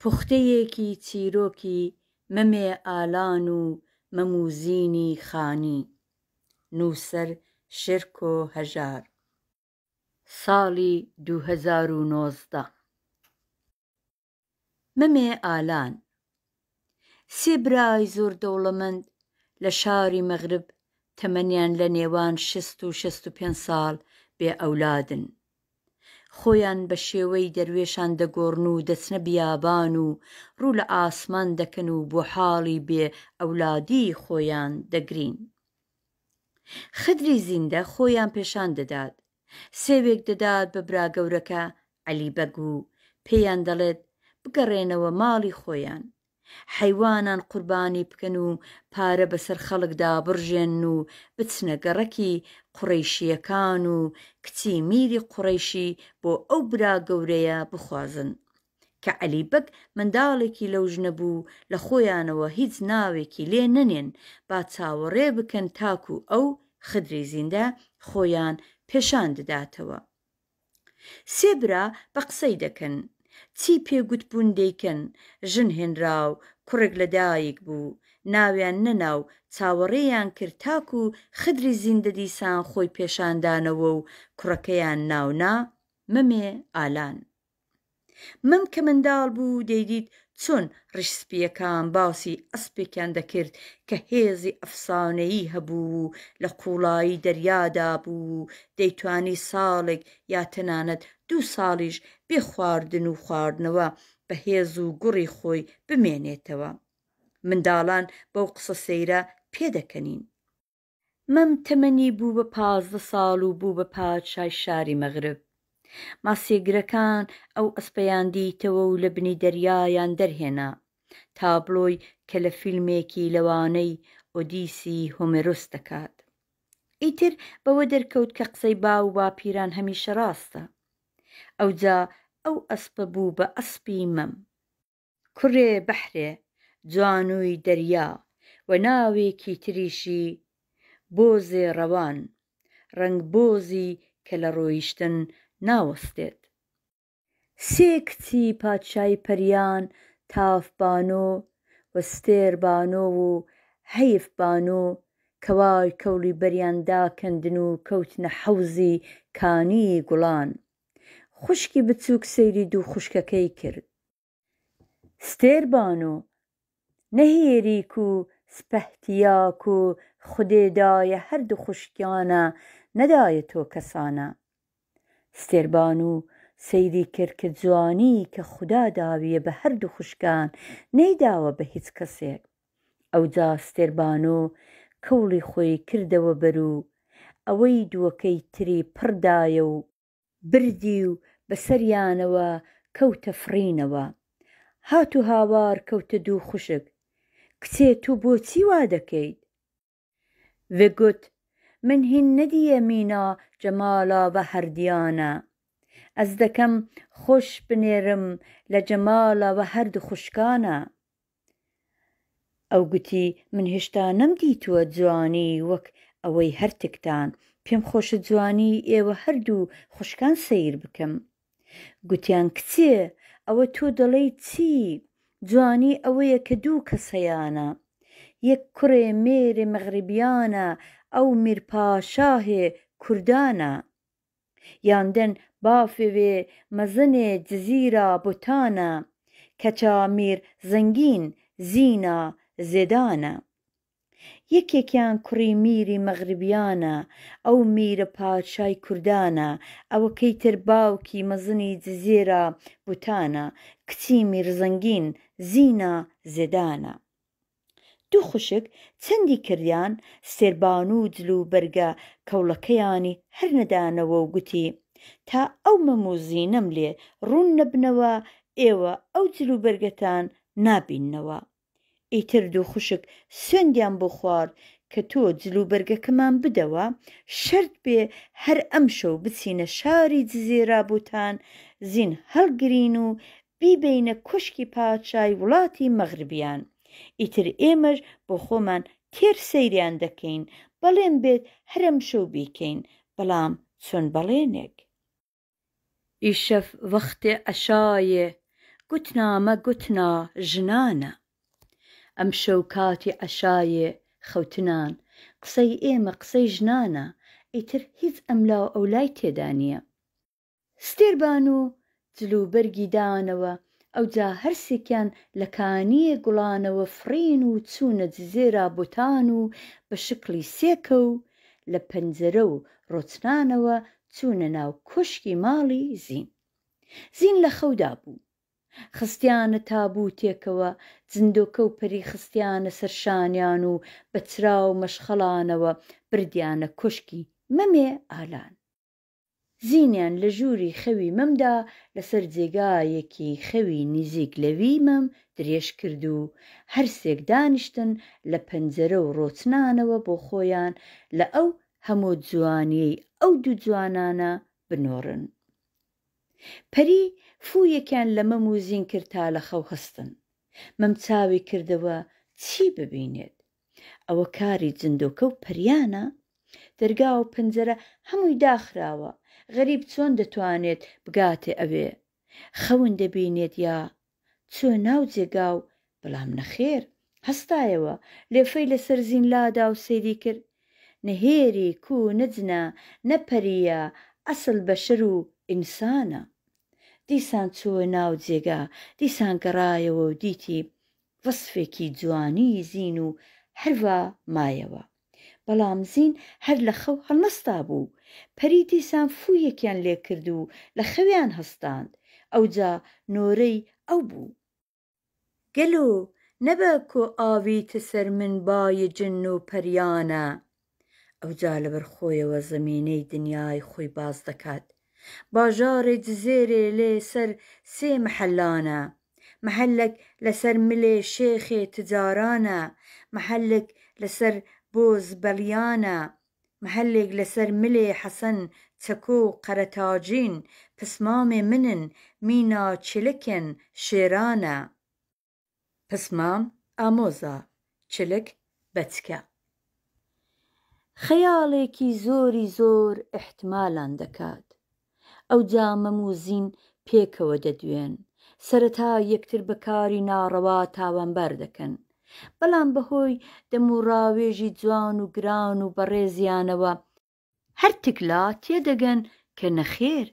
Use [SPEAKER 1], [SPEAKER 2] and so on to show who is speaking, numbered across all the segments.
[SPEAKER 1] پوختەیەکی چیرۆکی مەمێ ئالان و مەموزینی خانی. نووسەر شێرکۆ هەژار. ساڵی 2019. مەمێ ئالان. سێ برای زۆر دەوڵەمەند لە شاری مەغرب تەمەنیان لە نێوان 60 و 65 ساڵ بێ ئەولادن. خۆیان بە شێوەی دەروێشان دەگۆڕن و دەچنە بیابان و ڕوو لە ئاسمان دەکەن و بۆ حاڵی بێ ئەولادیی خۆیان دەگرین. خدری زیندە خۆیان پێشان دەدات. سێوێک دەدات بە برا گەورەکە عەلی بەگ و پێیان دەڵێت بگەڕێنەوە ماڵی خۆیان. حەیوانان قوربانی بکەن و پارە بەسەر خەڵکدا بڕژێنن و بچنە گەڕەکی قوڕەیشییەکان و کچی میری قوڕەیشی بۆ ئەو برا گەورەیە بخوازن. کە عەلی بەگ منداڵێکی لەو ژنە بوو لە خۆیانەوە هیچ ناوێکی لێ نەنێن با چاوەڕێ بکەن تاکو ئەو، خدری زیندە، خۆیان پێشان دەداتەوە. سێ برا بە قسەی دەکەن. چی پێ گوتبوون دەیکەن. ژن هێنرا و کوڕێک لە دایک بوو. ناویان نەنا و چاوەڕێیان کرد تاکو خدری زیندە دیسان خۆی پێشان دانەوە و کوڕەکەیان ناو نا، مەمێ ئالان. مەم کە منداڵ بوو دەیدیت چۆن ڕیش سپییەکان باسی ئەسپێکیان دەکرد کە هێزی ئەفسانەیی هەبوو و لە قووڵایی دەریادا بوو و دەیتوانی ساڵێک یا تەنانەت دوو ساڵیش بێ خواردن و خواردنەوە بە هێز و گوڕی خۆی بمێنێتەوە. منداڵان بەو قسە سەیرە پێدەکەنین. مەم تەمەنی بوو بە 15 ساڵ و بوو بە پادشای شاری مەغرب. ماسیگرەکان ئەو ئەسپەیان دیتەوە و لە بنی دەریایان دەرهێنا. تابڵۆی کە لە فیلمێکی لەوانەی ئۆدیسی هۆمێرۆس دەکات. ئیتر بەوە دەرکەوت کە قسەی باو و باپیران هەمیشە ڕاستە. ئەوجا ئەو ئەسپە بوو بە ئەسپی مەم. کوڕێ بەحرێ، جوانووی دەریا و ناوێکی تریشی بۆزێ ڕەوان، ڕەنگ بۆزی کە لە ڕۆیشتن ناوەستێت. سێ کچی پادشای پەریان تاف بانۆ و ستێر بانۆ و هەیف بانۆ کەوای کەوڵی بەریان داکەندن و کەوتنە حەوزی کانیی گوڵان. خوشکی بچووک سەیری دوو خوشکەکەی کرد. ستێر بانۆ، نەهێریک و سپەهتیاک و خودێ دایە هەردوو خوشکیانە نەدایە تۆ کەسانە. ستێر بانوو سەیری کرد کە جوانی کە خودا داویە بە هەردوو خوشکان نەیداوە بە هیچ کەسێک. ئەوجا ستێر بانوو کەوڵی خۆی کردەوە بەر و ئەوەی دووەکەی تری پڕ دایە و بردی و بەسەریانەوە کەوتە فڕینەوە. هات و هاوار کەوتە دوو خوشک، کچێ تۆ بۆچی وا دەکەیت؟ وێ گوت، من هین نەدییە مینا جەمالا ڤە هەردیانە. ئەز دەکەم خۆش بنێرم لە جەمالا ڤە هەردوو خوشکانە. ئەو گوتی، من هێشتا نەمدیتووە جوانی وەک ئەوەی هەرتکتان، پێم خۆشە جوانیی ئێوە هەردوو خوشکان سەیر بکەم. گوتیان، کچێ ئەوە تۆ دەڵێی چی؟ جوانی ئەوەیە کە دوو کەس هەیانە. یەک کوڕێ مێرێ مەغریبیانە، ئەو میرپاشاهێ کوردانە. یاندن بافێ وێ مەزنێ جزیرا بۆتانە، کەچا میر زەنگین زینا زێدانە. یەکێکیان کوڕی میری مەغربیانە، ئەو میرە پادشای کوردانە، ئەوەکەی تر باوکی مەزنی جزیرا بوتانە، کچی میر زەنگین زینا زێدانە. دوو خوشک چەندی کردیان ستێربانوو جل و بەرگە کەوڵەکەیانی هەر نەدانەوە و گوتی، تا ئەو مەم و زینەم لێ ڕوون نەبنەوە ئێوە ئەو جل و بەرگەتان نابیننەوە. ئیتر دوو خوشک سوێندیان بۆ خوارد کە تۆ جل و بەرگەکەمان بدەوە شەرت بێ هەر ئەمشەو بچینە شاری جزێرا بۆتان زین هەڵگرین و بیبەینە کۆشکی پادشای وڵاتی مەغربیان، ئیتر ئێمەش بۆ خۆمان تێر سەیریان دەکەین، بەڵێن بێت هەر ئەمشەو بیکەین، بەڵام چۆن بەڵێنێک؟ ئیشەف وەختێ عەشایێ. گوتنامە گوتنا ژنانە. ئەمشەو کاتی عەشایێ خەوتنان، قسەی ئێمە قسەی ژنانە، ئیتر هیچ ئەملاو ئەولای تێدا نییە. ستێربانوو جل و بەرگی دانەوە، ئەوجا هەرسێکیان لە کانیێ گوڵانەوە فڕین و چوونە جزێرا بۆتان و بە شکڵی سێکە و لە پەنجەرە و ڕۆچنانەوە چوونە ناو کۆشکی ماڵی زین. زین لە خەودا بوو. خستیانە تابووتێکەوە، جندۆکە و پەری خستیانە سەر شانیان و بە چرا و مەشخەڵانەوە بردیانە کۆشکی مەمێ ئالان. زینیان لە ژووری خەوی مەمدا لەسەر جێگایەکی خەوی نیزیک لەوی مەم درێژ کرد و هەرسێک دانیشتن لە پەنجەرە و ڕۆچنانەوە بۆ خۆیان لە ئەو هەمۆ جوانیەی ئەو دوو جوانانە بنۆڕن. پەری فوویەکیان لە مەم و زین کرد تا لە خەو هەستن. مەم چاوی کردەوە چی ببینێت؟ ئەوە کاری جندۆکە و پەریانە؟ دەرگا و پەنجەرە هەمووی داخراوە، غەریب چۆن دەتوانێت بگاتێ ئەوێ؟ خەون دەبینێت یا چووە ناو جێگا و بەڵام نەخێر، هەستایەوە، لێفەی لەسەر زین لادا و سەیری کرد، نە هێری کوو نە جنە، نە پەرییە، ئەسڵ بەشەر و ئینسانە. دیسان چووە ناو جێگا، دیسان گەڕایەوە و دیتی وەسفێکی جوانی زین و هەروا مایەوە. بەڵام زین هەر لە خەو هەڵنەستابوو. پەری دیسان فوویەکیان لێ کرد و لە خەویان هەستاند. ئەوجا نۆرەی ئەو بوو. گەلۆ نەبە کۆ ئاویتە سەر من بای جن و پەریانە. ئەوجا لەبەر خۆیەوە زەمینەی دنیای خۆی باس دەکات. باژاڕێ جزێرێ لێ سەر سێ مەحەلانە. مەحەلەک لە سەر ملێ شێخێ تجارانە، مەحەلک لە سەر بۆزبەڵیانە، مەحەلێک لە سەر ملێ حەسەن چەکۆ و قەرەتاجین، پسمامێ منن مینا چلکێن شێرانە. پسمام ئامۆزا، چلک بەچکە. خەیاڵێکی زۆری زۆر ئیحتمالان دەکات. ئەوجا مەم و زین پێکەوە دەدوێن. سەرەتا یەکتر بە کاری ناڕەوا تاوانبار دەکەن. بەڵام بەهۆی دەم و ڕاوێژی جوان و گران و بەڕێزیانەوە، هەرتک لا تێدەگەن کە نەخێر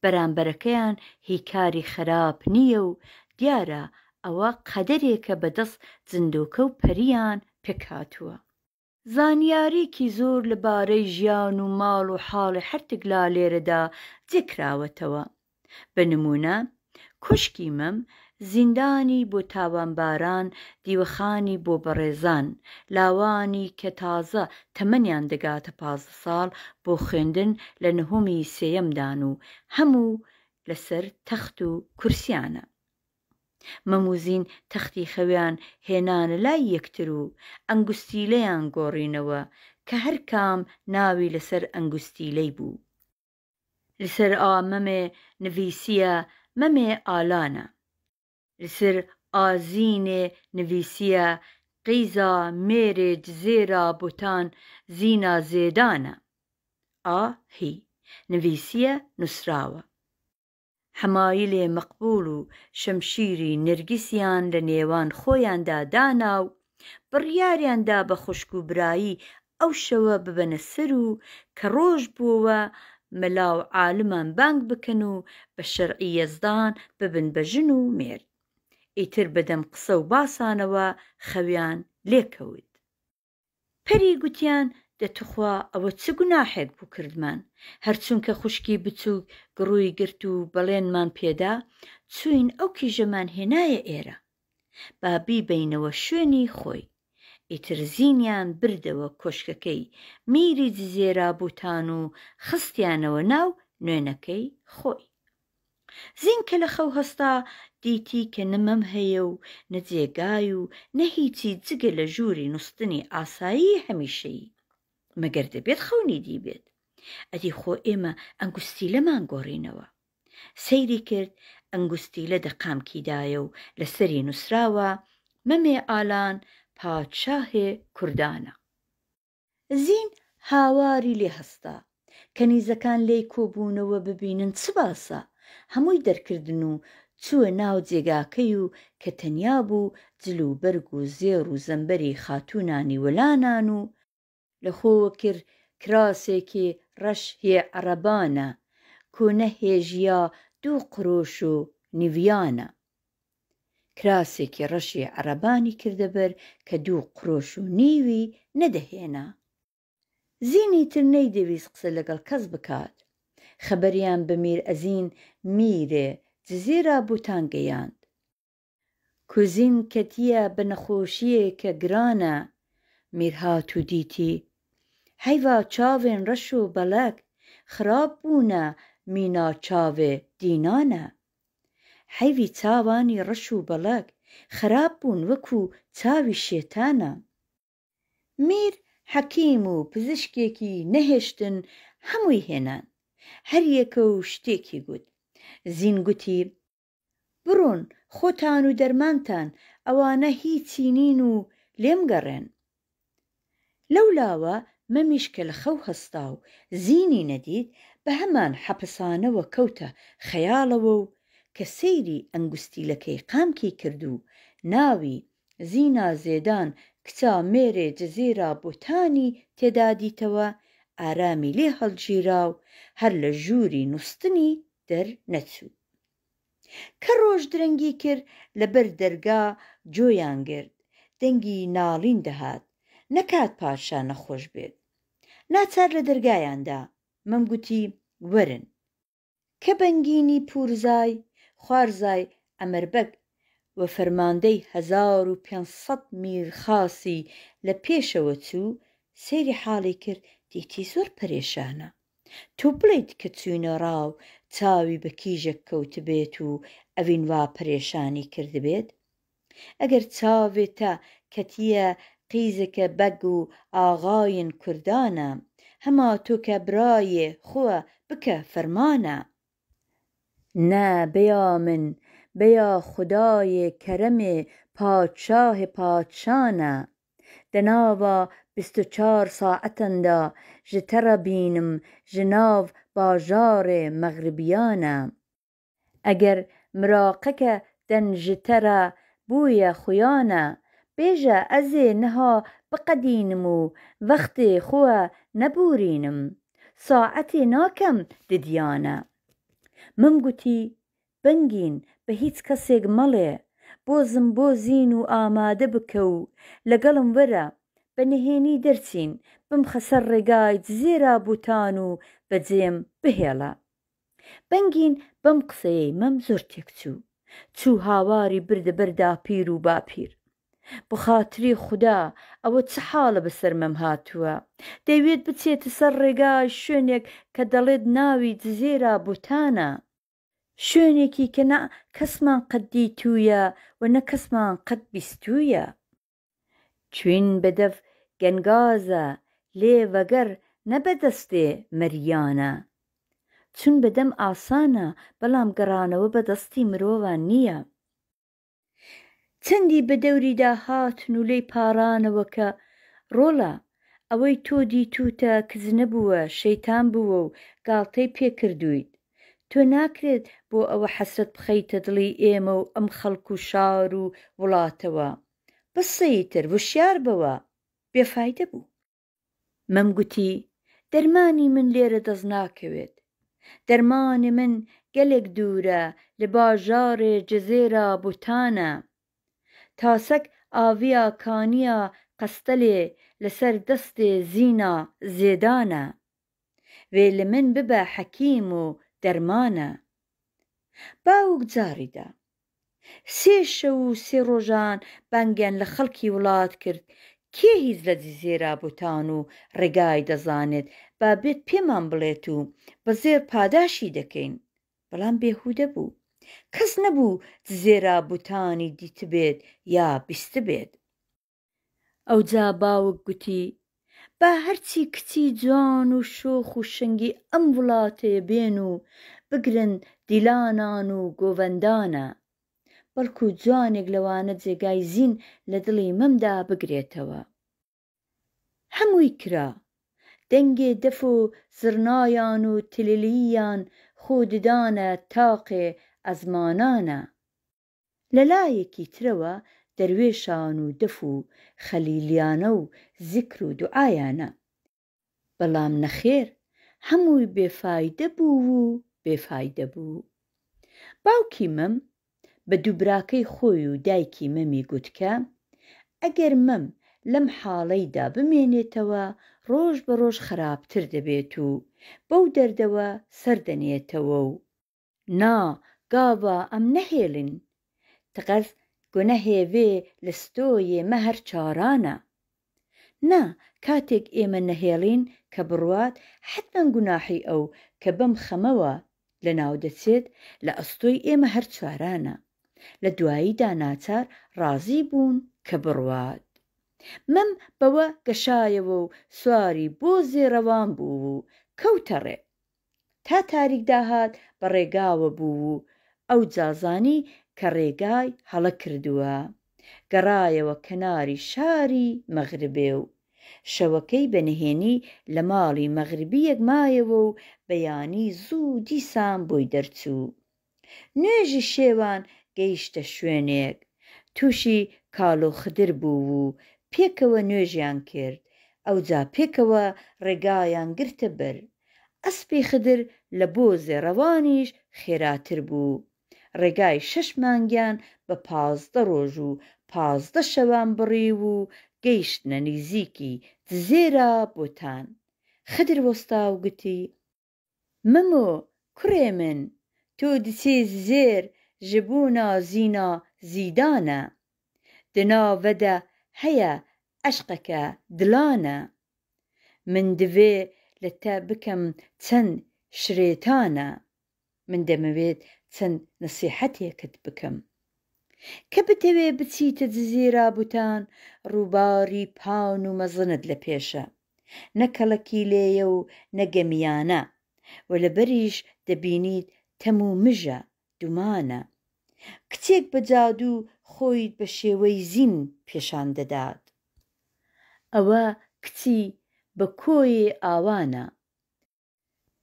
[SPEAKER 1] بەرامبەرەکەیان هی کاری خەراپ نییە و دیارە ئەوە قەدەرێکە بەدەست جندۆکە و پەریان پێکهاتووە. زانیاریکی زۆر لە بارەی ژیان و ماڵ و حاڵی هەرتک لا لێرەدا جێ کراوەتەوە. بە نموونە، کۆشکی مەم، زیندانی بۆ تاوانباران، دیوەخانی بۆ بەڕێزان، لاوانی کە تازە تەمەنیان دەگاتە 15 ساڵ بۆ خوێندن لە نهۆمی سێیەمدان و هەموو لەسەر تەخت و کورسیانە. مەم و زین تەختی خەویان هێنانە لای یەکتر و ئەنگوستیلەیان گۆڕینەوە کە هەر کام ناوی لەسەر ئەنگوستیلەی بوو. لەسەر ئا مەمێ نڤیسیە مەمێ ئالانە. لەسەر ئا زینێ نڤیسیە قیزا مێرێ جزێرا بۆتان زینا زێدانە. ئا هی. نڤیسیە نوسراوە. حەمایلێ مەقبوڵ و شمشیری نرگسیان لە نێوان خۆیاندا دانا و بڕیاریان دا بە خوشک و برایی ئەو شەوە ببەنە سەر و کە ڕۆژ بووەوە مەلا و عالمان بانگ بکەن و بە شەرعی یەزدان ببن بە ژن و مێرد. ئیتر بە دەم قسە و باسانەوە خەویان لێ کەوت. پەری گوتیان دە توخوا ئەوە چ گوناحێک بوو کردمان، هەر چونکە خوشکی بچووک گڕووی گرت و بەڵێنمان پێدا، چووین ئەو کیژەمان هێنایە ئێرە. با بیبەینەوە شوێنی خۆی. ئیتر زینیان بردەوە کۆشکەکەی میری جزێرابووتان و خستیانەوە ناو نوێنەکەی خۆی. زین کە لە خەو هەستا دیتی کە نە مەم هەیە و نە جێگای و نە هیچی جگە لە ژووری نوستنی ئاسایی هەمیشەیی. مەگەر دەبێت خەونی دیبێت؟ ئەدی خۆ ئێمە ئەنگوستیلەمان گۆڕینەوە. سەیری کرد ئەنگوستیلە دە قامکیدایە و لە سەری نووسراوە، مەمێ ئالان پادشاهێ کوردانە. زین هاواری لێ هەستا. کەنیزەکان لێی کۆبوونەوە ببینن چ باسە، هەمووی دەرکردن و چووە ناو جێگاکەی و کە تەنیا بوو جل و بەرگ و زێڕ و زەمبەری خاتوونانی وەلا نان و لە خۆوە کرد کراسێکی ڕەش هێ عەڕەبانە کو نە هێژیا دوو قرۆش و نیڤیانە. کراسێکی ڕەشی عەڕەبانی کردە بەر کە دوو قرۆش و نیوی نەدەهێنا. زین ئیتر نەیدەویست قسە لەگەڵ کەس بکات. خەبەریان بە میر ئەزین میرێ جزیرا بوتان گەیاند. کوزین کەتیە بە نەخۆشیێکە گرانە. میر هات و دیتی حەیڤا چاڤێن ڕەش و بەڵەک خراپ بوونە مینا چاڤێ دینانە. حەیڤی چاوانی ڕەش و بەڵەک خراپ بوون وەکوو چاوی شێتانە. میر حەکیم و پزیشکێکی نەهێشتن هەمووی هێنان. هەر یەکە و شتێکی گوت. زین گوتی، بڕۆن خۆتان و دەرمانتان، ئەوانە هیچی نین و لێم گەڕێن. لەو لاوە مەمیش کە لە خەو هەستا و زینی نەدیت، بە هەمان حەپەسانەوە کەوتە خەیاڵەوە و کە سەیری ئەنگوستیلەکەی قامکی کرد و ناوی زینا زێدان کچا مێرێ جزیرا بۆتانی تێدا دیتەوە، ئارامی لێ هەڵگیرا و هەر لە ژووری نوستنی دەر نەچوو. کە ڕۆژ درەنگی کرد لە بەر دەرگا جۆیان گرت، دەنگی ناڵین دەهات، نەکات پادشا نەخۆش بێت. ناچار لە دەرگایان دا، مەم گوتی وەرن. کە بەنگینی پوورزای، خوارزای عەمەر بەگ و فەرماندەی 1500 میرخاسی لە پێشەوە چوو، سەیری حاڵی کرد دیتی زۆر پەرێشانە. تۆ بڵێیت کە چووینە ڕاو چاوی بە کیژێک کەوتبێت و ئەڤین وا پەرێشانی کردبێت؟ ئەگەر چاوێ تە کەتیە قیزکە بەگ و ئاغاین کوردانە، هەما تۆ کە برایێ خوە بکە فەرمانە. نە بەیا من بەیا خودایێ کەرەمێ پادشاهێ پادشانە. دە ناڤا 24 ساعەتەندا ژ تە ڕە بینم ژ ناڤ باژاڕێ مەغربیانە. ئەگەر مراقەکە دەن ژ تە رە بوویە خویانە، بێژە ئەزێ نها بقەدینم و ڤەختێ خوە نەبوورینم، ساعەتێ ناکەم ددیانە. مم گوتی، بەنگین بە هیچ کەسێک مەڵێ، بۆزم بۆ زین و ئامادە بکە و لەگەڵم وەرە، بە نهێنی دەرچین، بمخە سەر ڕێگای جزێرا بوتان و بەجێم بهێڵە. بەنگین بەم قسەیەی مەم زۆر تێکچوو. چوو هاواری بردە بەر داپیر و باپیر. بخاتری خودا ئەوە چ حاڵە بەسەر مەم هاتووە؟ دەیوێت بچێتە سەر ڕێگای شوێنێک کە دەڵێت ناوی جزێرا بوتانە. شوێنێکی کە نە کەسمان قەت دیتوویە و نە کەسمان قەت بیستوویە. چوین بە دەف گەنگازە لێ ڤەگەر نە بە دەستێ مەریانە. چون بە دەم ئاسانە بەڵام گەڕانەوە بە دەستی مرۆڤان نییە. چەندی بە دەوریدا هاتن و لێی پاڕانەوە کە، ڕۆڵە، ئەوەی تۆ دیتووتە کچ نەبووە، شەیتان بووە و گاڵتەی پێ کردوویت. تۆ ناکرێت بۆ ئەوە حەسرەت بخەیتە دڵی ئێمە و ئەم خەڵک و شار و وڵاتەوە. بەسە ئیتر، وشیار بەوە. بێ فایدە بوو. مەم گوتی، دەرمانی من لێرە دەست ناکەوێت. دەرمانی من گەلێک دوورە، لە باژاڕێ جزێرا بوتانە. تاسەک ئاڤیا کانییا قەستەلێ لەسەر دەستێ زینا زێدانە. وێ لە من ببە حەکیم و دەرمانە. باوک جاڕی دا. سێ شەو و سێ ڕۆژان بانگیان لە خەڵکی وڵات کرد کێ هیچ لە جزێرا بوتان و ڕێگای دەزانێت با بێت پێمان بڵێت و بە زێڕ پاداشی دەکەین. بەڵام بێهودە بوو. کەس نەبوو جزێرا بوتانی دیتبێت یا بیستبێت. ئەوجا باوک گوتی، با هەرچی کچی جوان و شۆخ و شەنگی ئەم وڵاتەیە بێن و بگرن دیلانان و گۆڤەندانە، بەڵکو جوانێک لەوانە جێگای زین لە دڵی مەمدا بگرێتەوە. هەمووی کرا. دەنگێ دەف و زڕنایان و تللییان خۆ ددانە تاقێ ئەزمانانە. لە لایەکی ترەوە دەروێشان و دەف و خەلیلیانە و زیکر و دوعایانە. بەڵام نەخێر هەمووی بێ فایدە بوو و بێ فایدە بوو. باوکی مەم بە دووبراکەی خۆی و دایکی مەمی گوت کە ئەگەر مەم لەم حاڵەیدا بمێنێتەوە ڕۆژ بە ڕۆژ خەراپتر دەبێت و بەو دەردەوە سەر دەنێتەوە و نا گاڤا ئەم نەهێلن تقەز گونەهێ ڤێ لە ستۆیێ مە هەر چارانە. نا کاتێک ئێمە نەهێڵین کە بڕوات حەتمەن گوناحی ئەو کە بەم خەمەوە لە ناو دەچێت لە ئەستۆی ئێمە هەر چارانە. لە دواییدا ناچار ڕازی بوون کە بڕوات. مەم بەوە گەشایەوە و سواری بۆزێ ڕەوان بوو و کەوتە ڕێ. تا تاریک داهات بە ڕێگاوە بوو و ئەوجا زانی کە ڕێگای هەڵە کردووە. گەڕایەوە کەناری شاری مەغربێ و شەوەکەی بە نهێنی لە ماڵی مەغربییەک مایەوە و بەیانی زوو دیسان بۆی دەرچوو. نوێژی شێوان گەیشتە شوێنێک، تووشی کاڵۆ خدر بوو و پێکەوە نوێژیان کرد، ئەوجا پێکەوە ڕێگایان گرتە بەر. ئەسپی خدر لە بۆزێ ڕەوانیش خێراتر بوو. ڕێگای شەش مانگیان بە 15 ڕۆژ و 15 شەوان بڕی و گەیشتنە نیزیکی دزێرا بۆتان. خدر وەستا و گوتی. مەمۆ کوڕێ من، تۆ دچێ زێر ژ بۆنا زینا زیدانە. دە ناڤە دە هەیە عەشقەکە دڵانە. من دڤێ لە تە بکەم چەند شرێتانە. من دەمەوێت چەند نەسیحەتێکت بکەم. کە بتەوێ بچیتە جزیرا بوتان، ڕووباری پان و مەزنت لە پێشە. نە کەڵەکی لێیە و نە گەمیانە. و لەبەریش دەبینیت تەم و مژە، دومانە. کچێک بە جادوو خۆیت بە شێوەی زین پێشان دەدات. ئەوە کچی بە کۆیێ ئاوانە.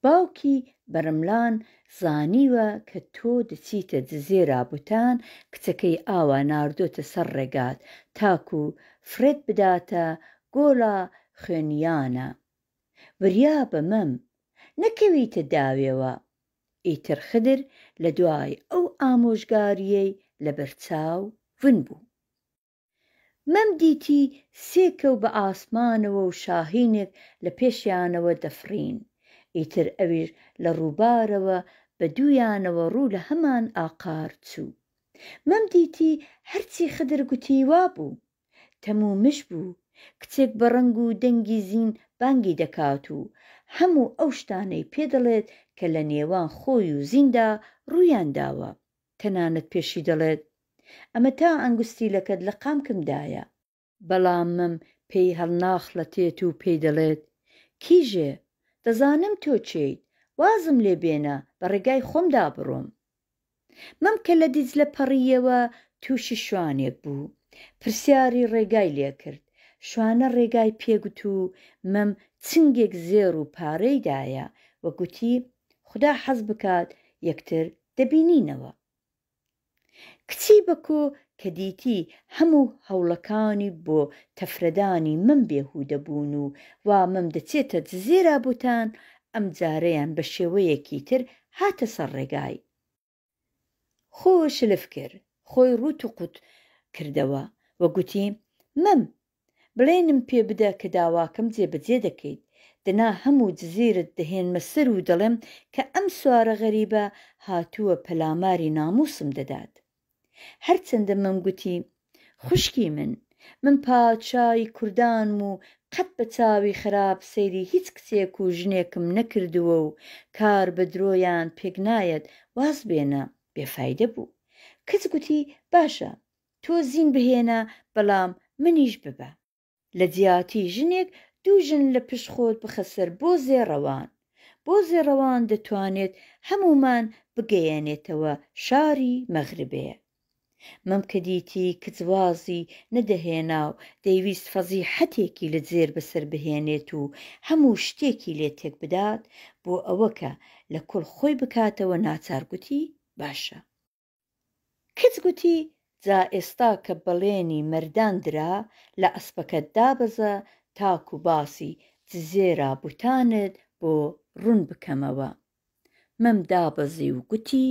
[SPEAKER 1] باوکی بەرملان زانیوە کە تۆ دەچیتە جزێرا بوتان کچەکەی ئاوا ناردۆتە سەر ڕێگات تاکو فڕێت بداتە گۆڵا خوێنیانە. وریابە مەم، نەکەویتە داوێوە. ئیتر خدر لە دوای ئەو ئامۆژگارییەی لەبەرچاو ون بوو. مەم دیتی سێ کەو بە ئاسمانەوە و شاهینێک لە پێشیانەوە دەفڕین. ئیتر ئەویش لە ڕووبارەوە بە دوویانەوە ڕوو لە هەمان ئاقار چوو. مەم دیتی هەرچی خدر گوتی وا بوو. تەم و مژ بوو. کچێک بە ڕەنگ و دەنگی زین بانگی دەکات و هەموو ئەو شتانەی پێ دەڵێت کە لە نێوان خۆی و زیندا ڕوویان داوە. تەنانەت پێشی دەڵێت، ئەمە تا ئەنگوستیلەکەت لە قامکمدایە. بەڵام مەم پێی هەڵناخڵەتێت و پێی دەڵێت، کیژێ، دەزانم تۆ کێیت، وازم لێ بێنە بە ڕێگای خۆمدا بڕۆم. مەم کە لە دیجلە پەڕییەوە تووشی شوانێک بوو. پرسیاری ڕێگای لێ کرد. شوانە ڕێگای پێ گوت و مەم چنگێک زێڕ و پارەی دایە و گوتی، خودا حەز بکات یەکتر دەبینینەوە. کچی بەکۆ کە دیتی هەموو هەوڵەکانی بۆ تەفرەدانی مەم بێهوودە بوون و وا مەم دەچێتە جزێرا بوتان، ئەمجارەیان بە شێوەیەکی تر هاتە سەر ڕێگای. خۆ شلف کرد، خۆی ڕووت و قوت کردەوە و گوتی، مەم، بڵێنم پێ بدە کە داواکەم جێبەجێ دەکەیت، دەنا هەموو جزیرت دەهێنمە سەر و دەڵێم کە ئەم سوارە غەریبە هاتووە پەلاماری نامووسم دەدات. هەرچەندە مەم گوتی، خوشکی من، من پادشای کوردانم و قەت بە چاوی خراپ سەیری هیچ کچێک و ژنێکم نەکردووە و کار بە درۆیان پێک نایەت، واز بێنە، بێفایدە بوو. کچ گوتی، باشە، تۆ زین بهێنە بەڵام منیش ببە. لە جیاتی ژنێک دوو ژن لە پشت خۆت بخە سەر بۆزێ ڕەوان. بۆزێ ڕەوان دەتوانێت هەموومان بگەیەنێتەوە شاری مەغربێ. مەم کە دیتی کچ وازی نەدەهێنا و دەیویست فەزیحەتێکی لە جێر بەسەر بهێنێت و هەموو شتێکی لێ تێک بدات، بۆ ئەوە کە لە کوڵ خۆی بکاتەوە ناچار گوتی باشە. کچ گوتی، جا ئێستا کە بەڵێنی مەردان درا، لە ئەسپەکەت دابەزە تاکو باسی جزێرا بوتانت بۆ ڕوون بکەمەوە. مەم دابەزی و گوتی.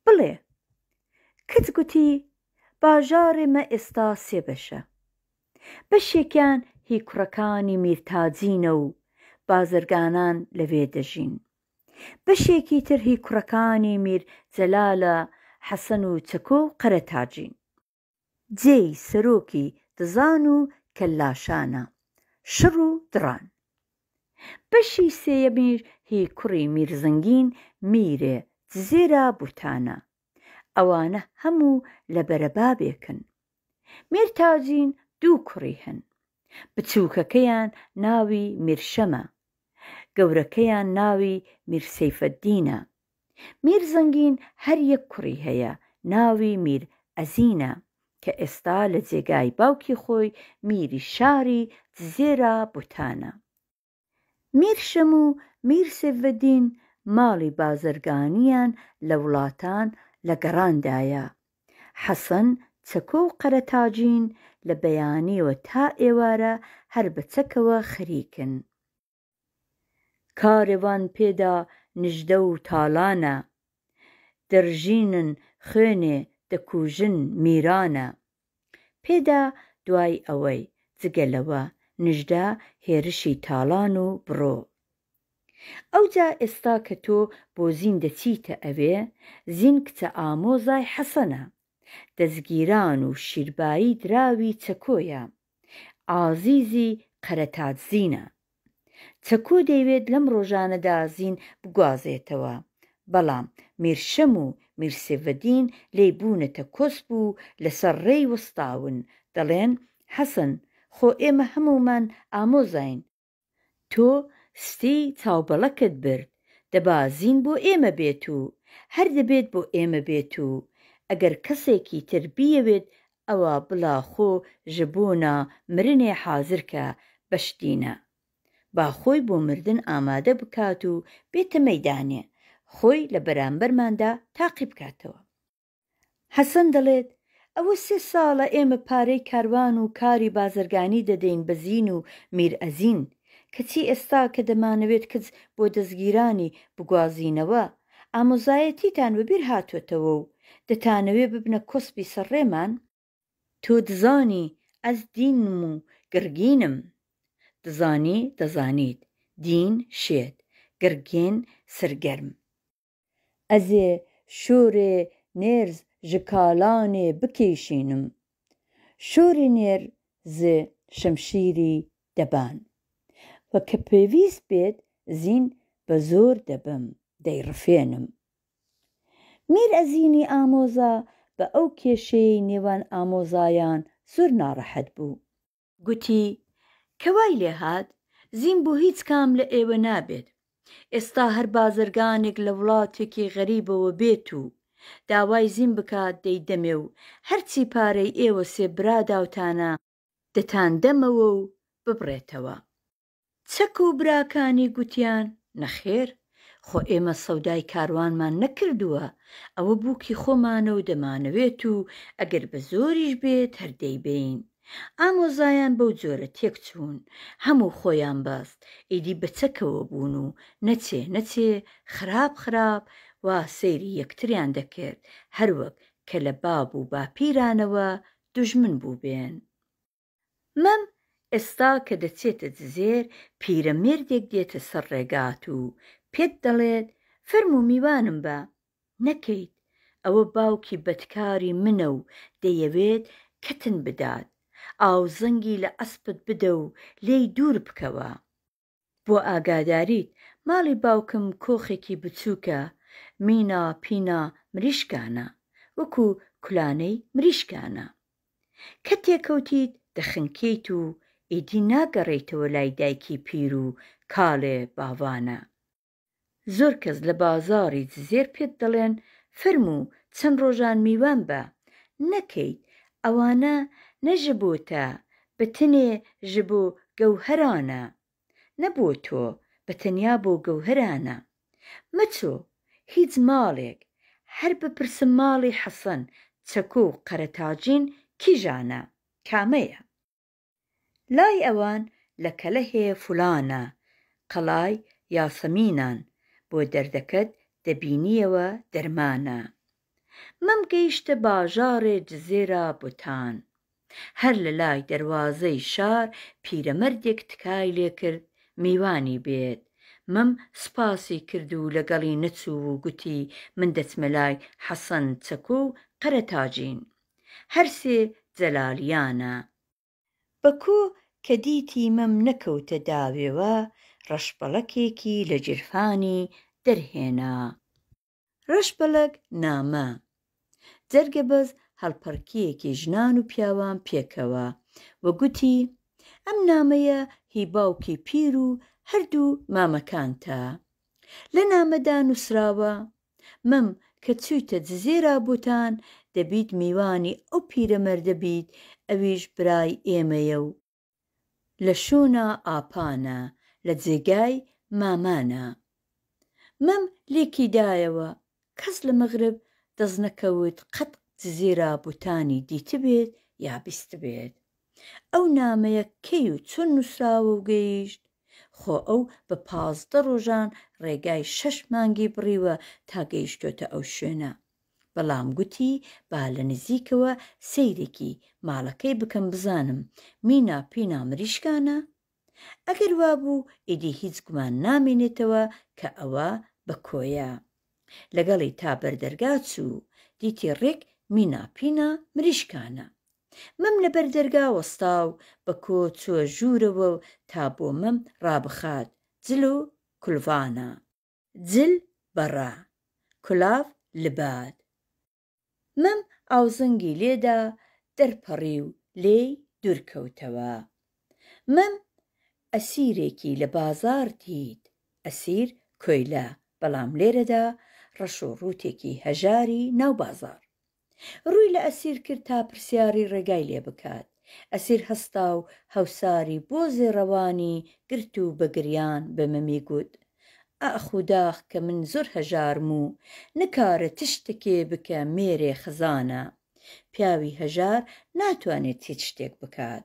[SPEAKER 1] بڵێ. کچ گوتی، باژاڕێ مە ئێستا سێ بەشە. بەشێکیان هی کوڕەکانی میرتاجینە و بازرگانان لەوێ دەژین. بەشێکی تر هی کوڕەکانی میر جەلالە حەسەن و چەکۆ و قەرەتاجین. جێی سەرۆکی دزان و کەللاشانە، شڕ و دڕان. بەشی سێیەمیش هی کوڕی میرزەنگین میرێ جزێرا بوتانە. ئەوانە هەموو لە بەرەبابێکن. میرتاجین دوو کوڕی هەن. بچووکەکەیان ناوی میرشەمە. گەورەکەیان ناوی میر سەیفەدینە. میر زەنگین هەر یەک کوڕی هەیە ناوی میر ئەزینە کە ئێستا لە جێگای باوکی خۆی میری شاری جزێرا بوتانە. میر شەم و میر سێڤەدین ماڵی بازرگانیان لە وڵاتان لە گەڕاندایە. حەسەن چەکۆ و قەرەتاجین لە بەیانیەوە تا ئێوارە هەر بە چەکەوە خەریکن. کارێ وان پێدا نژدە و تاڵانە. دەڕژینن خوێنێ دەکوژن میرانە. پێدا دوای ئەوەی، جگە لەوە، نژدە هێرشی تاڵان و بڕۆ. ئەوجا ئێستا کە تۆ بۆ زین دەچیتە ئەوێ، زین کچە ئامۆزای حەسەنە. دەزگیران و شیربایی دراوی چەکۆیە. ئازیزی قەرەتاجزینە. چەکۆ دەیوێت لەم ڕۆژانەدا زین بگوازێتەوە، بەڵام میرشەم و میرسێڤەدین لێی بوونەتە کۆسپ و لەسەر ڕێی وەستاون، دەڵێن، حەسەن، خۆ ئێمە هەموومان ئامۆزاین، تۆ ستێی چاوبەڵەکت برد، دەبا زین بۆ ئێمە بێت و هەر دەبێت بۆ ئێمە بێت و ئەگەر کەسێکی تر بیەوێت ئەوا بڵا خۆ ژ بۆنا مرنێ حازر کە بەشدینە. با خۆی بۆ مردن ئامادە بکات و بێتە مەیدانێ، خۆی لە بەرامبەرماندا تاقی بکاتەوە. حەسەن دەڵێت، ئەوە سێ ساڵە ئێمە پارەی کاروان و کاری بازرگانی دەدەین بە زین و میر ئەزین، کەچی ئێستا کە دەمانەوێت کچ بۆ دەزگیرانی بگوازینەوە، ئامۆزایەتیتان وەبیر هاتۆتەوە و دەتانەوێ ببنە کۆسپی سەر ڕێمان؟ تۆ دزانی ئەز دینم و گڕگینم. دزانی دەزانیت، دین شێت، گڕگین سەرگەرم. ئەزێ شۆرێ نێرز ژ کالانێ بکێشینم. شۆری نێر ز شمشیری دەبان. و کە پێویست بێت زین بە زۆر دەبەم دەیڕفێنم. میر ئەزینی ئامۆزا بە ئەو کێشەیەی نێوان ئامۆزایان زۆر ناڕەحەت بوو. گوتی، کە وای لێ هات، زین بۆ هیچ کام لە ئێوە نابێت. ئێستا هەر بازرگانێک لە وڵاتێکی غەریبەوە بێت و داوای زین بکات دەیدەمێ و هەرچی پارەی ئێوە سێ برا داوتانە دەتاندەمەوە و ببڕێتەوە. چەک و براکانی گوتیان، نەخێر، خۆ ئێمە سەودای کاروانمان نەکردووە، ئەوە بووکی خۆمانە و دەمانەوێت و ئەگەر بە زۆریش بێت هەر دەیبەین. ئامۆزایان بەو جۆرە تێکچوون، هەموو خۆیان بەست، ئیدی بە چەکەوە بوون و نەچێ نەچێ، خراپ خراپ وا سەیری یەکتریان دەکرد، هەروەک کە لە باب و باپیرانەوە دوژمن بووبێن. مەم ئێستا کە دەچێتە جزێر پیرەمێردێک دێتە سەر ڕێگات و پێت دەڵێت فەرموو میوانم بە، نەکەیت، ئەوە باوکی بەدکاری منە و دەیەوێت کەتن بدات، ئاوزەنگی لە ئەسپت بدە و لێی دوور بکەوە. بۆ ئاگاداریت ماڵی باوکم کۆخێکی بچووکە مینا پینا مریشکانە وەکو کولانەی مریشکانە کە تێکەوتیت دەخنکێیت و ئیدی ناگەڕێیتەوە لای دایکی پیر و کاڵێ باڤانە. زۆر کەس لە بازاڕی جزێر پێت دەڵێن فەرموو چەند ڕۆژان میوان بە، نەکەیت، ئەوانە نە ژ بۆ تە، بە تنێ ژ بۆ گەوهەرانە. نە بۆ تۆ، بە تەنیا بۆ گەوهەرانە. مەچۆ هیچ ماڵێک. هەر بپرسم ماڵی حەسەن چەکۆ و قەرەتاجین کیژانە، کامەیە؟ لای ئەوان لە کەلەهێ فولانە، قەڵای یاسەمینان، بۆ دەردەکەت دەبینیەوە دەرمانە. مەم گەیشتە باژاڕێ جزێرا بۆتان. هەر لە لای دەروازەی شار پیرەمەردێک تکای لێ کرد میوانی بێت. مەم سوپاسی کرد و لەگەڵی نەچوو و گوتی من دەچمە لای حەسەن چەکۆ و قەرەتاجین. هەرسێ جەلالیانە. بەکۆ کە دیتی مەم نەکەوتە داوێوە، ڕەشبەڵەکێکی لە گیرفانی دەرهێنا. ڕەشبەڵەک نامە. جەرگەبەز هەڵپەڕکێیەکی ژنان و پیاوان پێکەوە و گوتی، ئەم نامەیە هی باوکی پیر و هەردوو مامەکانتە. لە نامەدا نووسراوە، مەم کە چوویتە جزێرا بۆتان دەبیت میوانی ئەو پیرەمەردە بیت ئەویش برای ئێمەیە و لە شوونا ئاپانە لە جێگای مامانە. مەم لێکی دایەوە کەس لە مەغرب دەستنەکەوت قەت جزێرا بۆتانی دیتبێت یا بیستبێت. ئەو نامەیە کەی و چۆن نووسراوە و گەیشت؟ خۆ ئەو بە 15 ڕۆژان ڕێگای شەش مانگی بڕیوە تا گەیشتۆتە ئەو شوێنە. بەڵام گوتی با لە نزیکەوە سەیرێکی ماڵەکەی بکەم بزانم مینا پینا مریشکانە؟ ئەگەر وابوو ئیدی هیچ گومان نامێنێتەوە کە ئەوە بەکۆیە. لەگەڵی تا بەردەرگا چوو، دیتی ڕێک مینا پینا مریشکانە. مەم لە بەردەرگا وەستا و بەکۆ چووە ژوورەوە و تا بۆ مەم ڕابخات جل و کولڤانە. جل بەڕە، کولاڤ لباد. مەم ئاوزەنگی لێدا دەرپەڕی و لێی دوور کەوتەوە. مەم ئەسیرێکی لە بازاڕ دیت، ئەسیر کۆیلە، بەڵام لێرەدا ڕەش و ڕووتێکی هەژاری ناو بازاڕ. ڕووی لە ئەسیر کرد تا پرسیاری ڕێگای لێ بکات. ئەسیر هەستا و هەوساری بۆ زێڕەوانی گرت و بە گریان بە مەمی گوت، ئاخ و داخ کە من زۆر هەژارم و نکارە تشتەکێ بکە مێرێ خزانە. پیاوی هەژار ناتوانێت هیچ شتێک بکات.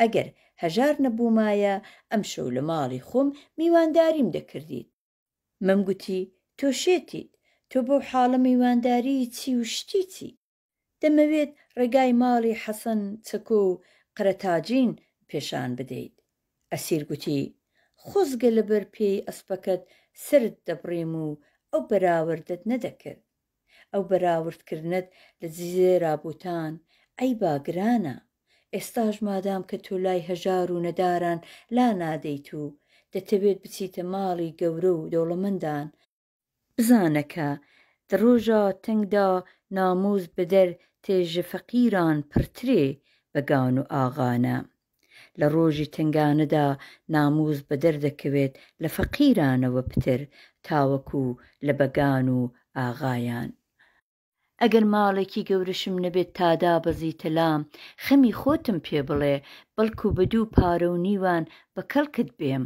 [SPEAKER 1] ئەگەر هەژار نەبوومایە ئەمشەو لە ماڵی خۆم میوانداریم دەکردیت. مەم گوتی، تۆ شێتیت، تۆ بەو حاڵە میوانداریی چی و شتی چی؟ دەمەوێت ڕێگای ماڵی حەسەن چەکۆ و قەرەتاجین پێشان بدەیت. ئەسیر گوتی، خۆزگە لەبەر پێی ئەسپەکەت سەرت دەبڕیم و ئەو بەراوردەت نەدەکرد. ئەو بەراوردکردنەت لە جزێرا بوتان عەیبا گرانە. ئێستاش مادام کە تۆ لای هەژار و نەداران لا نادەیت و دەتەوێت بچیتە ماڵی گەورە و دەوڵەمەندان، بزانە کە دە ڕۆژا تەنگدا نامووس بەدەر تێ ژە فەقیران پڕترێ بەگان و ئاغانە. لە ڕۆژی تەنگانەدا نامووس بەدەر دەکەوێت لە فەقیرانەوە پتر تاوەکو لە بەگان و ئاغایان. ئەگەر ماڵێکی گەورەشم نەبێت تا دابەزیتە لام، خەمی خۆتم پێ بڵێ، بەڵکو بە دوو پارە و نیوان بە کەڵکت بێم.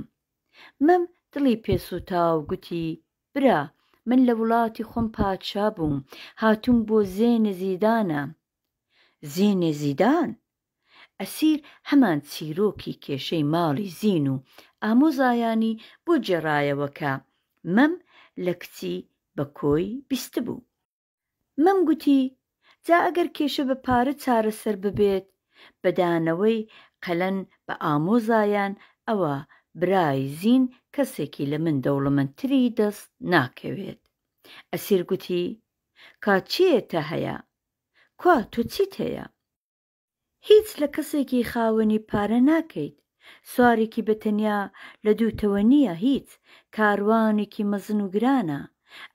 [SPEAKER 1] مەم دڵی پێ سووتا و گوتی، برا، من لە وڵاتی خۆم پادشا بووم، هاتووم بۆ زێنێ زیدانە. زێنێ زیدان؟ ئەسیر هەمان چیرۆکی کێشەی ماڵی زین و ئامۆزایانی بۆ گێڕایەوە کە مەم لە کچی بەکۆی بیستبوو. مەم گوتی، جا ئەگەر کێشە بە پارە چارەسەر ببێت، بە دانەوەی قەلەن بە ئامۆزایان، ئەوا برای زین کەسێکی لە من دەوڵەمەندتری دەست ناکەوێت. ئەسیر گوتی، کا چێتە هەیە؟ کوا تۆ چیت هەیە؟ هیچ لە کەسێکی خاوەنی پارە ناکەیت، سوارێکی بە تەنیا لە دووتەوە نییە هیچ، کاروانێکی مەزن و گرانە،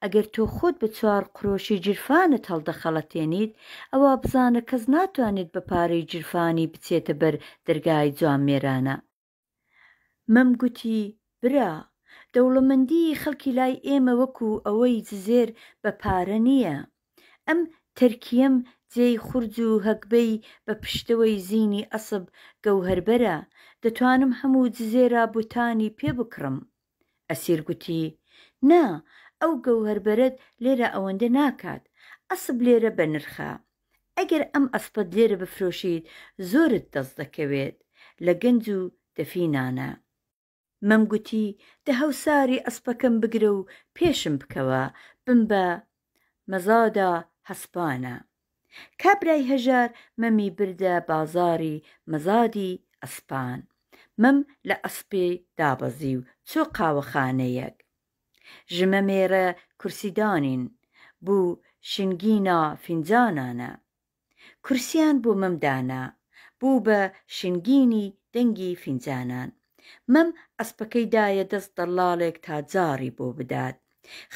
[SPEAKER 1] ئەگەر تۆ خۆت بە چوار قرۆشی جیرفانت هەڵدەخەڵەتێنیت، ئەوا بزانە کەس ناتوانێت بە پارەی جیرفانی بچێتە بەر دەرگای جوامێرانە. مەم گوتی، برا، دەوڵەمەندیی خەڵکی لای ئێمە وەکوو ئەوەی جزێر بە پارە نییە. ئەم تەرکییەم جێی خورج و هەگبەی بە پشتەوەی زینی ئەسپ گەوهەربەرە، دەتوانم هەموو جزێرا بوتانی پێ بکڕم. ئەسیر گوتی، نا، ئەو گەوهەربەرەت لێرە ئەوەندە ناکات. ئەسپ لێرە بەنرخە، ئەگەر ئەم ئەسپەت لێرە بفرۆشیت زۆرت دەست دەکەوێت، لە گەنج و دەفینانە. مەم گوتی، دە هەوساری ئەسپەکەم بگرە و پێشم بکەوە، بمبە مەزادا هەسپانە. کابرای هەژار مەمی بردە بازاڕی مەزادی ئەسپان. مەم لە ئەسپێ دابەزی و چۆ قاوەخانەیەک. ژمە مێرە کورسی دانین، بوو شینگینا فینجانانە. کورسیان بۆ مەم دانا، بوو بە شینگینی دەنگی فینجانان. مەم ئەسپەکەی دایە دەست دەڵاڵێک تا جاڕی بۆ بدات.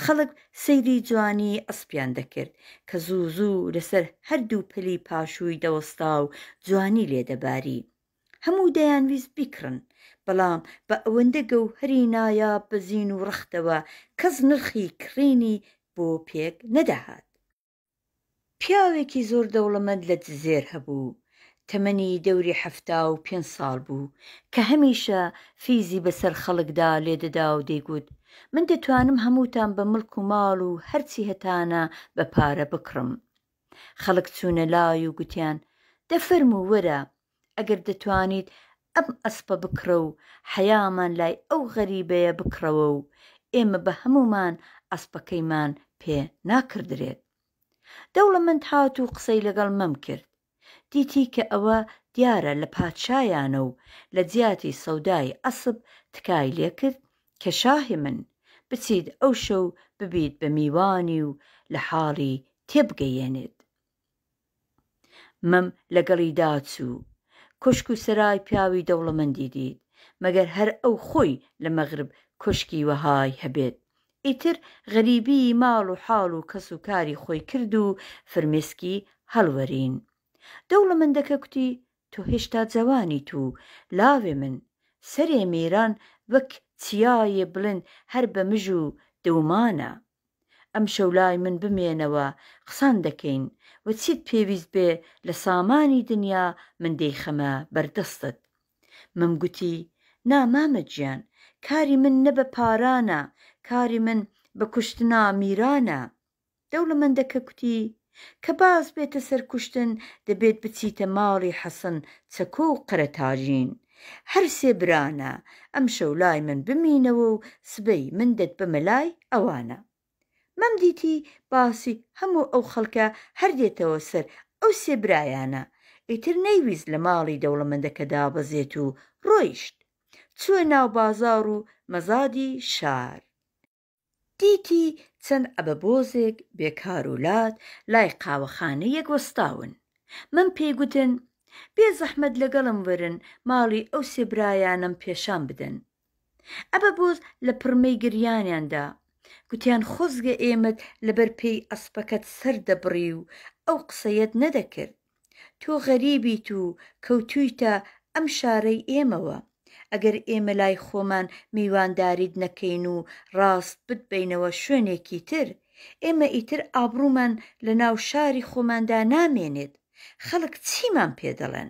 [SPEAKER 1] خەڵک سەیری جوانیی ئەسپیان دەکرد، کە زوو زوو لەسەر هەردوو پەلی پاشووی دەوەستا و جوانی لێ دەباری. هەموو دەیانویست بیکڕن، بەڵام بە ئەوەندە گەوهەری نایاب بە زین و ڕەختەوە کەس نرخی کڕینی بۆ پێک نەدەهات. پیاوێکی زۆر دەوڵەمەند لە جزێر هەبوو، تەمەنی دەوری 75 ساڵ بوو، کە هەمیشە فیزی بەسەر خەڵکدا لێدەدا و دەیگوت، من دەتوانم هەمووتان بە مڵک و ماڵ و هەرچی هەتانە بە پارە بکڕم. خەڵک چوونە لای و گوتیان، دە فەرموو وەرە، ئەگەر دەتوانیت ئەم ئەسپە بکڕە و حەیامان لای ئەو غەریبەیە بکڕەوە و ئێمە بە هەموومان ئەسپەکەیمان پێ ناکڕدرێت. دەوڵەمەند هات و قسەی لەگەڵ مەم کرد. دیتی کە ئەوە دیارە لە پادشایانە و لە جیاتی سەودای ئەسپ تکای لێ کرد کە شاهی من، بچیت ئەو شەو ببیت بە میوانی و لە حاڵی تێبگەیەنێت. مەم لەگەڵیدا چوو. کۆشک و سەرای پیاوی دەوڵەمەندی دیت، مەگەر هەر ئەو خۆی لە مەغرب کۆشکی وەهای هەبێت. ئیتر غەریبیی ماڵ و حاڵ و کەس و کاری خۆی کرد و فرمێسکی هەڵوەرین. دەوڵەمەندەکە کوتی، تۆ هێشتا جەوانیت و لاوێ من، سەرێ میران وەک چیایێ بڵند هەر بە مژ و دومانە. ئەمشەو لای من بمێنەوە قسان دەکەین و چیت پێویست بێ لە سامانی دنیا من دەیخەمە بەردەستت. مەم گوتی، نا مامە گیان، کاری من نە بە پارانە، کاری من بە کوشتنا میرانە. دەوڵەمەندەکە کوتی، کە باس بێتە سەر کوشتن دەبێت بچیتە ماڵی حەسەن چەکۆ و قەرەتاجین. هەر سێ برانە، ئەمشەو لای من بمینەوە و سبەی من دەتبەمە لای ئەوانە. مەم دیتی باسی هەموو ئەو خەڵکە هەر دێتەوە سەر ئەو سێ برایانە، ئیتر نەیویست لە ماڵی دەوڵەمەندەکە دابەزێت و ڕۆیشت. چووە ناو بازاڕ و مەزادی شار. دیتی چەند عەبەبۆزێک بێکار و لات لای قاوەخانەیەک وەستاون. مەم پێی گوتن، بێ زەحمەت لەگەڵم وەرن ماڵی ئەو سێ برایانەم پێشان بدەن. عەبەبۆز لە پڕمەی گریانیان دا. گوتیان خۆزگە ئێمەت لەبەر پێی ئەسپەکەت سەر دەبڕی و ئەو قسەیەت نەدەکرد. تۆ غەریبیت و کەوتوویتە ئەم شارەی ئێمەوە، ئەگەر ئێمە لای خۆمان میوانداریت نەکەین و ڕاست بتبەینەوە شوێنێکی تر، ئێمە ئیتر ئابڕوومان لە ناو شاری خۆماندا نامێنێت، خەڵک چیمان پێ دەڵێن؟